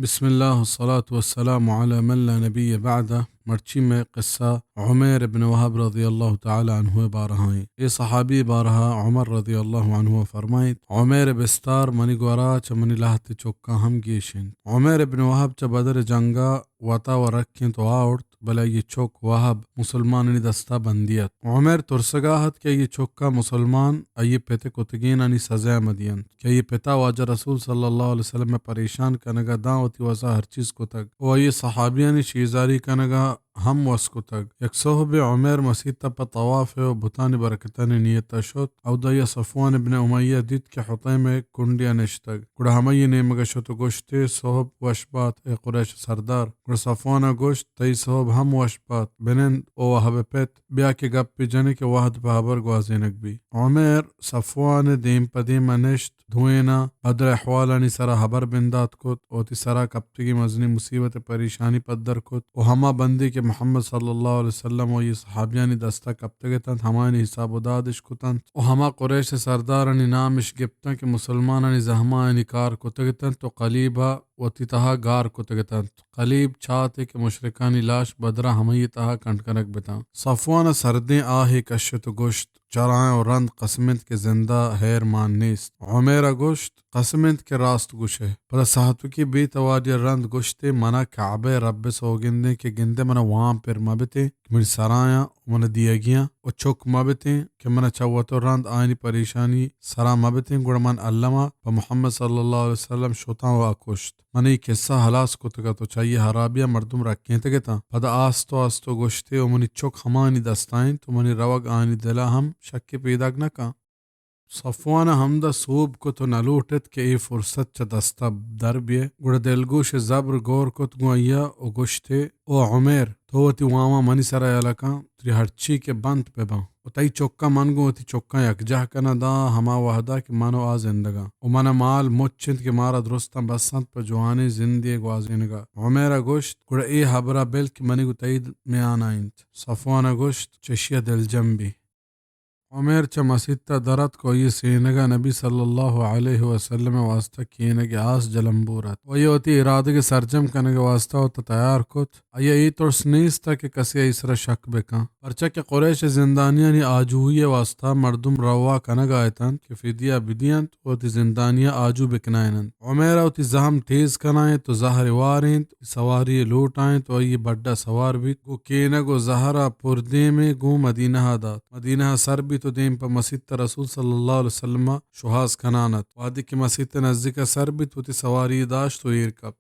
بسم اللہ والصلاة والسلام علی من لا نبی بعدہ۔ مرچی مئے قصہ عمیر ابن وہب رضی اللہ تعالی عنہ ءِ بارہا ایں۔ اے صحابی ءِ بارہا عمر رضی اللہ عنہ فرمائیت، عمیر ءِ بستار منی گورا چہ منی لہتے چکاں ہم گیش انت۔ عمیر ابن وہب چہ بدر ءِ جنگا وتا و رکینت و آورت، بلے آئی ءِ چک وہب مسلمانانی دستا بندی ات۔ عمیر ترسگا ات کہ آئی ءِ چکا مسلمان آئی ءِ پت ءِ کتگینانی سزا مہ دینت۔ کہ آئی ءِ پتا واجہ رسول صلی اللہ علیہ وسلم ءِ پریشان کنگا داں وتی وسا ہر چیز کتگ و آئی ءِ صحابیانی شیزاری کنگا ہم وس کتگ۔ یک سہبے عمیر مسیت ءَ پہ طواف ءُ بتانی برکتانی نیت ءَ شت۔ اودا آئی ءَ صفوان ابن امیہ دیت کہ حطیم ءِ کنڈے ءَ نشتگ۔ گڑا ہمائی ءِ نیمگ ءَ شت و گوشت ئے، سہب وش بات اے قریش ءِ سردار۔ گڑا صفوان ءَ گوشت، تئی سہب ہم وش بات، بنند او وہب ءِ پت، بیا کہ گپے جنیں کہ وہد پہ ہبر گوازینگ بی۔ عمیر صفوان ءِ دیم پہ دیم ءَ نشت، دوئیناں بدر ءِ احوالانی سرا ہبر بندات کت، وتی سرا کپتگیں مزنیں مصیبت ءِ پریشانی پدر کت و ہما بندے کہ محمد صلی اللہ علیہ وسلم و آئی ءِ صحابیانی دستا کپتگ اتنت، ہمایانی حساب و داد اش کتنت و ہما قریش ءِ سردارانی نام اش گپتاں کہ مسلمانانی زہما آیانی کار کتگ اتنت و قلیب ءَ وتی تہا گار کتگ اتنت۔ قلیب چاتے کہ مشرکانی لاش بدرا ہمائی ءِ تہا کنڈ کنگ بتاں۔ صفوان ءَ سردیں آہے کشت و گوشت، چرایاں و رند قسم انت کہ زندہ ہیر مان نیست۔ عمیر ءَ گوشت، قسم انت کہ راست گوش ئے۔ پدا ساہتکے بے تواری ءَ رند گوشت ئے، منا کعبہ ءِ رب ءِ سوگندیں کہ گندے منا وام پر مہ بتیں کہ منی سرایاں و منا دیگیاں و چک مہ بتیں کہ منا چہ وت و رند آیانی پریشانی سرا مہ بتیں، گڑا من الما پہ محمد صلی اللہ علیہ وسلم شتاں و آ کشت۔ من اے کسہ ہلاس کتگ ات و چہ آئی ءِ ہرابیاں مردم رکینتگ اتاں۔ پدا آست و آست و گوشت ئے، و منی چک ہمایانی دستا انت و منی روگ آیانی دلا ہم شکے پیداک نہ کن۔ صفوان ءَ ہمدا سوب کت و نہ لوٹت کہ اے فرصت چہ دستا در بیئے، گڑا دلگوش ءِ زبر گور کت گوں آئی ءَ و گوشت ئے، او عمیر، تو وتی واماں منی سرا یلہ کن، تری ہرچی کہ بنت بہ بنت۔ و تئی چکاں من گوں وتی چکاں یکجاہ کناں، داں ہما وہدا کہ من و آ زندگاں و منا مال مچ انت کہ مارا درستاں بس انت پہ جوانیں زندے گوازینگا۔ عمیر ءَ گوشت، گڑا اے ہبرا بل کہ منی گوں تئی میانا انت۔ صفوان ءَ گوشت، چشیا دلجم بی۔ عمیر چہ مسیتا در اتک و آئی سینگا نبی صلی اللہ علیہ وسلم ءِ واسطہ کینگے آس جلمبور ات و آئی وتی ارادگے سرجم کنگے واسطہ وتا تیار کت۔ آئی ءَ اے ترس نیست کہ کسے آئی سرا شک بکن، پرچا کہ قریش ءِ زندانیانی آجوئی ءِ واستا مردم روا کنگا اتنت کہ فدیہ بدینت و وتی زندانیاں آجو بکنائیننت۔ عمیر ءَ وتی زہم تیز کنائینت و زہرے وارینت، سواری لوٹائینت و آئی بڈا سوار بیت، گوں کینگ و زہرا پر دیمے گوں مدینہ ءَ دات۔ مدینہ ءَ سر بیت و دیم پہ مسیت رسول صلی اللہ علیہ وسلم ءَ شوہاز کنان ات۔ وہدے کہ مسیت ءِ نزیکا سر بیت، وتی سواری داشت و ایر کپت۔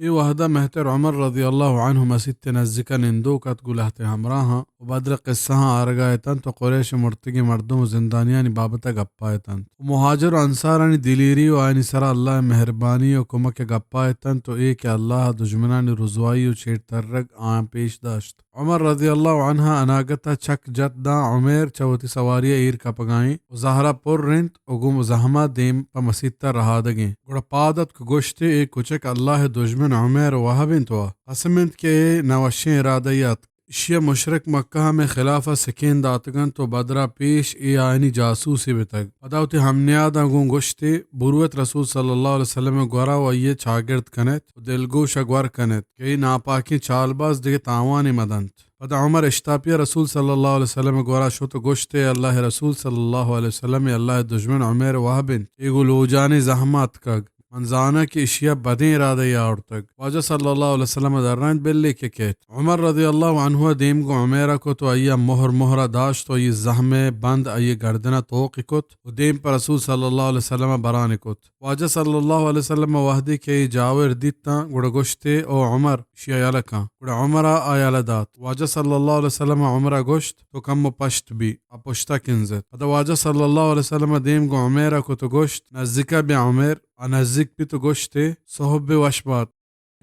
اے وہدا مہتر عمر رضی اللہ عنہ مسیت ءِ نزیکا نندوک ات گوں لہتے ہمراہاں و بدر ءِ قصہاں آرگا اتنت و قریش ءِ مرتگیں مردم و زندانیانی بابتا گپا اتنت و مہاجر و انصارانی دلیری و آیانی سرا اللہ ءِ مہربانی و کمک ءِ گپا اتنت و اے کہ اللہ ءَ دژمنانی رزوائی و چیرترگ آیاں پیش داشت۔ عمر رضی اللہ عنہ اناگتا چک جت داں عمیر چہ وتی سواریا ایر کپگائیں و زہرا پر انت و گوں زہما دیم پہ مسیتا رہادگیں۔ گڑا پاد اتک گوشت ئے، اے کچک اللہ ءِ دژمن عمیر وہب انت و قسم انت کہ اے نہ وشیں ارادہ ئی اتک۔ اشیا مشرک مکہ ءَ مئے خلافا سکین داتگنت و بدرا پیش اے آیانی جاسوسے بتگ۔ پدا وتی ہمنیاداں گوں گوشت ئے، بروت رسول صلی اللہ علیہ وسلم ءِ گورا و آئی ءِ چاگرد کنیت و دلگوش ءَ گور کنیت کہ اے ناپاکیں چالباز دگہ تاوانے مہ دنت۔ پدا عمر اشتاپی ءَ رسول صلی اللہ علیہ وسلم ءِ گورا شت و گوشت ئے، اللہ ءِ رسول صلی اللہ علیہ وسلم، اے اللہ ءِ دژمن عمیر وہب انت، اے گوں لوجانیں زہما اتکگ۔ من زاناں کہ اشیا بدیں ارادہ یے آورتگ۔ واجہ صلی اللہ علیہ وسلم ءَ درائینت، بل اے کہ کیت۔ عمر رضی اللہ عنہ ءَ دیم گوں عمیرا کت و آئیا مہر مہرا داشت و آئی زہم ءِ بند آئی گردنا توک کت و دیم پہ رسول صلی اللہ علیہ وسلم ءَ بران کت۔ واجہ صلی اللہ علیہ وسلم ءَ وہدے کہ اے جاور دیتاں، گڑا گوشت ئے، او عمر، اشیا یلہ کن۔ گڑا عمرا آ یلہ دات۔ واجہ صلی اللہ علیہ وسلم ءَ عمرا گوشت، تو کمو پشت بی، آ پشتا کنزت۔ پدا واجہ صلی اللہ علیہ وسلم ءَ دیم گوں عمیرا کت و گوشت، نزیکا بیا عمیر۔ آ نزیک بیت و گوشت ئے، سہب وش بات۔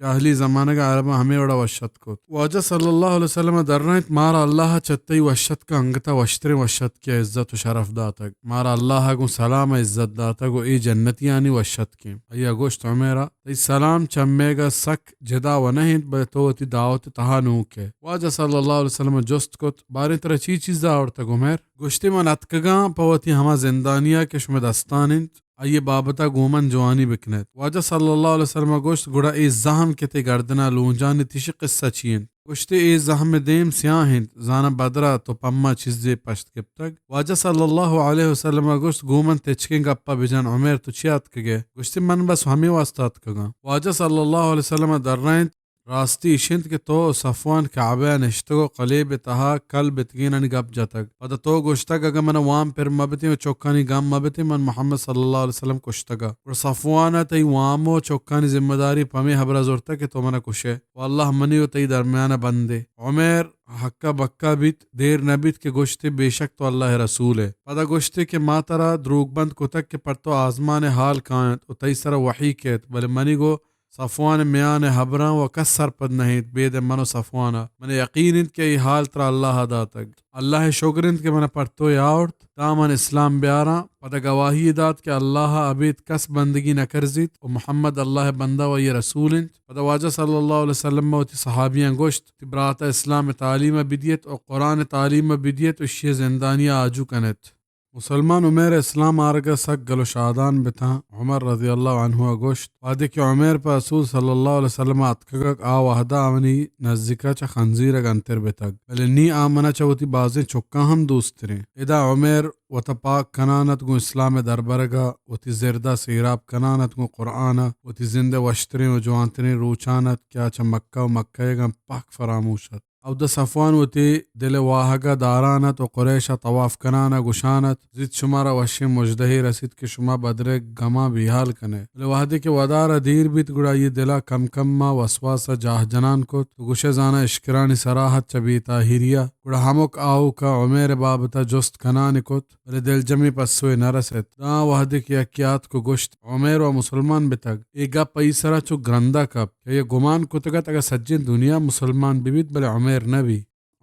جاہلی زمانگا عرباں ہمے وڑا وش اتک کت۔ واجہ صلی اللہ علیہ وسلم ءَ درائینت، مارا اللہ ءَ چہ تئی وش اتکا انگتا وشتریں وش اتکے ءَ عزت و شرف داتگ۔ مارا اللہ ءَ گوں سلام ءَ عزت داتگ و اے جنتیانی وش اتکیں۔ آئیا گوشت، عمیرا، تئی سلام چہ میگا سک جدا و نہ انت، بلے تو وتی دعوت ءِ تہا نوک ئے۔ واجہ صلی اللہ علیہ وسلم ءَ جست کت، باریں ترا چی چیزا آورتگ عمیر؟ گوشت ئے، من اتکگاں پہ وتی ہما زندانیا کہ شمئے دستان انت۔ آئی ءِ بابت ءَ گوں من جوانی بکن ات۔ واجہ صلی اللہ علیہ وسلم ءَ گوشت، گڑا اے زہم کہ تئی گردن ءَ لونجان انت، ایشی قصہ چی انت؟ گوشت ئے، اے زہم ءِ دیم سیاہ انت، زاناں بدر ءَ تو پہ ما چیزے پشت گپتگ۔ واجہ صلی اللہ علیہ وسلم ءَ گوشت، گوں من تچکیں گپ ءَ بجن، عمیر تو چیا اتکگ ئے؟ گوشت ئے، من بس ہمے واستا اتکگاں۔ واجہ صلی اللہ علیہ وسلم ءَ درائینت، راستی ایش انت کہ تو صفوان کعبہ ءَ نشتگ ءُ قلیب ءِ تہا کل بیتگینانی گپ جتگ۔ پدا تو گوشتگ، اگاں من ءَ وام پر مہ بتیں ءُ چکانی گم مہ بتیں، من محمد صلی اللہ علیہ وسلم کشتگ ءَ۔ گڑا صفوان ءَ تئی وام ءُ چکانی ذمہ داری پہ ہمے ہبر ءَ زرتگ کہ تو من ءَ کش ئے ءُ اللہ منی ءُ تئی درمیان ءَ بند ئے۔ عمیر ہکا بکا بیت، دیر نہ بیت کہ گوشت ئے، بے شک تو اللہ ءِ رسول ئے۔ پدا گوشت ئے کہ ما ترا دروگ بند کتگ کہ پر تو آزمان ءِ حال کاینت ءُ تئی سرا وحی کیت، بلے منی گوں صفوان ءِ میان ءِ ہبراں ءُ کس سرپد نہ انت، بید ءَ من ءُ صفوان ءَ۔ من ءَ یقین انت کہ اے حال ترا اللہ ءَ داتگ۔ اللہ ءِ شگر انت کہ من ءَ پر تو یاورت، تاں من اسلام بیاراں۔ پدا گواہی دات کہ اللہ ءَ ابید کس بندگی نہ کرزیت ءُ محمد اللہ ءِ بندہ ءُ آئی ءِ رسول انت۔ پدا واجہ صلی اللہ علیہ وسلم ءَ وتی صحابیاں گوشت، وتی برات ءَ اسلام ءِ تعلیم ءَ بدیت ءُ قرآن ءِ تعلیم ءَ بدیت ءُ اشی ءَ زندانی ءَ آجو کن ات۔ مسلمان عمیر ءِ اسلام آرگ ءَ سک گل ءُ شادان بتاں۔ عمر رضی اللہ عنہ ءَ گوشت، وہدے کہ عمیر پہ رسول صلی اللہ علیہ وسلم ءَ اتکگ ات، آ وہد ءَ آ منی نزیک ءَ چہ خنزیر ءَ گنتر بتگ، بلے نی آ من ءَ چہ وتی بازیں چکاں ہم دوستتر انت۔ ادا عمیر وت ءَ پاک کنان ات گوں اسلام ءِ دربرگ ءَ، وتی زرد ءَ سیراب کنان ات گوں قرآن ءَ، وتی زند ءِ وشتریں ءُ جوانتریں روچان ات کہ آ چہ مکہ ءُ مکہ یگاں پہک فراموش ات۔ اودا صفوان وتی دل ءِ واہگ ءَ داران ات ءُ قریش ءَ طواف کنان ءَ گوشان ات، زیت شمارا وشیں مژدہے رسیت کہ شما بدر ءِ گماں بیہال کن ئے۔ بلے وہدے کہ ودار ءَ دیر بیت، گڑا آئی ءِ دل ءَ کم کم ءَ وسواس ءَ جاہ جنان کت ءُ گوش ئے، زاناں اشکرانی سرا ات چہ بے تاہیری ءَ۔ گڑا ہمک آؤک ءَ عمیر ءِ بابت ءَ جست کنان ئے کت، بلے دلجمیں پسوے نہ رست۔ داں وہدے کہ یکے آتک ءُ گوشت، عمیر وَ مسلمان بتگ۔ اے گپ آئی ءِ سرا چو گرندہ کپت کہ آئی ءَ گمان کتگ ات اگاں سجیں دنیا مسلمان بہ بیت، بلے عمیر نہ بی۔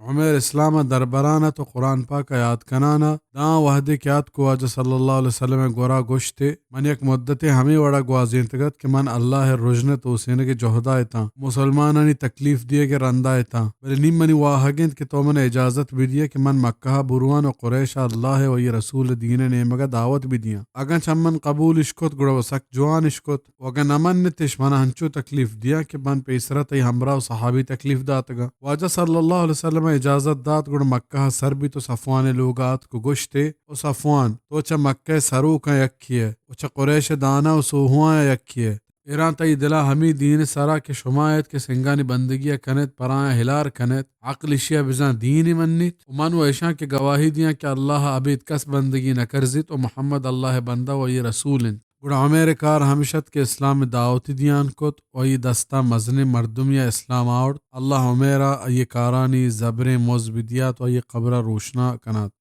عمیر اسلام ءَ دربران ات ءُ قرآن پاک ءَ یات کنان ءَ۔ داں وہدے کہ آتک ءُ واجہ صلی اللہ علیہ وسلم ءِ گورا گوشت ئے، من یک مدتے ہمے وڑا گوازینتگ ات کہ من اللہ ءِ رژن ءِ توسینگ ءِ جہد ءَ اتاں، مسلمانانی تکلیف دیگ ءِ رند ءَ اتاں، بلے نی منی واہگ انت کہ تو من ءَ اجازت بدیئے کہ من مکہ ءَ برواں ءُ قریش ءَ اللہ ءُ آئی ءِ رسول ءِ دین ءِ نیمگ ءَ دعوت بدیاں۔ اگاں چہ من قبول اش کت، گڑا وَ سک جوان اش کت، ءُ اگاں نہ منت اش، من ءَ ہنچو تکلیف دیاں کہ من پیسرا تئی ہمراہ ءُ صحابی تکلیف داتگاں۔ واجہ صلی اللہ علیہ وسلم ءَ اجازت دات، گڑا مکہ ءَ سر بیت ءُ صفوان ءِ لوگ ءَ آتک ءُ گوشت ئے، او صفوان، تو چہ مکہ ءِ سروکاں یکے ئے ءُ چہ قریش ءِ داناں ءُ سوہواں یکے ئے۔ اراں تئی دل ءَ ہمے دین ءِ سرا کہ شما ات کہ سنگانی بندگی ءَ کن ات، پر آیاں ہلار کن ات، عقل اشی ءَ بزاں دینے منیت۔ ءُ من وَ اشاں کہ گواہی دیاں کہ اللہ ءَ ابید کس بندگی نہ کرزیت ءُ محمد اللہ ءِ بندہ ءُ آئی ءِ رسول انت۔ گڑا عمیر ءِ کار ہمیش ات کہ اسلام ءِ دعوتی دیان کت ءُ آئی ءِ دست ءَ مزنیں مردمے ءَ اسلام آورت۔ اللہ عمیر ءَ آئی ءِ کارانی زبریں مز بدیات ءُ آئی ءِ قبر ءَ روشنا کنات۔